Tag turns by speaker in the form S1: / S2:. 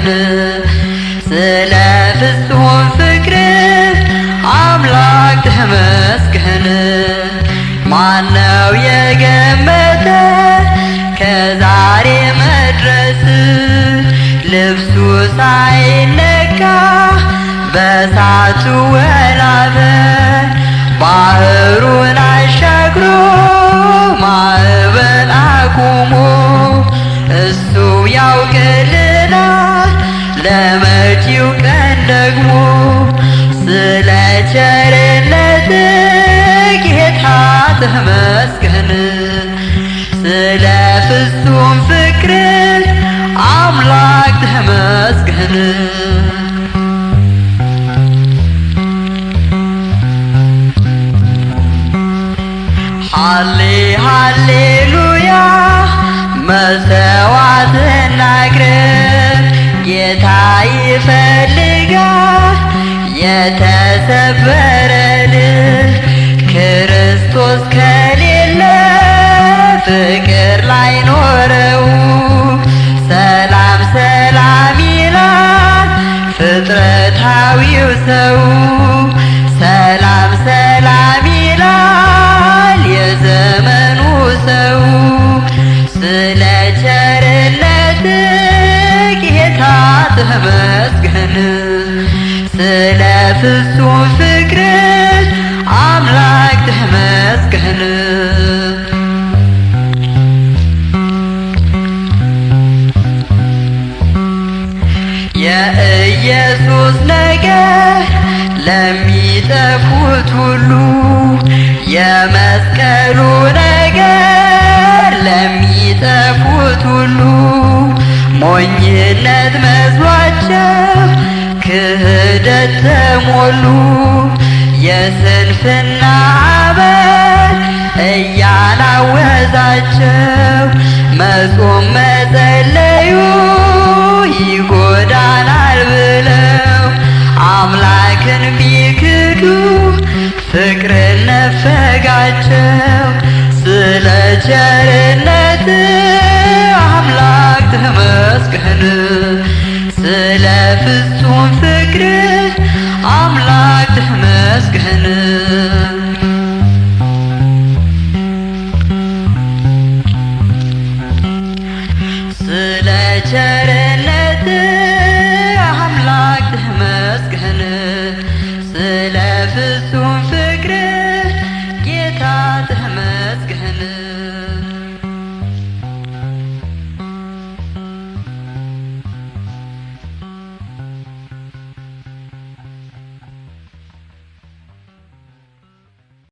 S1: ተመስገን። ስለ ፍጹም ፍቅር አምላክ ተመስገን። ማነው የገመተ ከዛሬ መድረስ? ልብሱ ሳይነካ በሳቱ ወላፈን ባህሩን አሻግሮ ማዕበል አቁሞ እሱ ያውቅልናል ለመጪው ቀን ደግሞ። ስለ ቸርነት ጌታ ተመስገን። ስለ ፍጹም ፍቅር አምላክ ተመስገን። ሃሌ ሃሌሉያ መሰዋዕት እናቅርብ፣ ጌታ ይፈልጋል የተሰበረ ልብ። ክርስቶስ ከሌለ ፍቅር ላይኖረው፣ ሰላም ሰላም ይላል ፍጥረታዊው ሰው። ሰላም ሰላም ይላል የዘመኑ ሰው። ስለ ቸርነት ጌታ ተመስገን። ስለ ፍጹም ፍቅር አምላክ ተመስገን። የኢየሱስ ነገር ለሚጠፉት ሁሉ፣ የመስቀሉ ነገር ለሚጠፉት ሁሉ ሞኝነት መስሏቸው ክህደት ተሞሉ። የስንፍና አበል እያናወዛቸው መጾም መጸለዩ ይጎዳናል ብለው አምላክን ቢክዱ ፍቅርን ነፈጋቸው። ስለ ቸርነት አምላክ ተመስገን። ስለ ፍጹም ፍቅር አምላክ ተመስገን።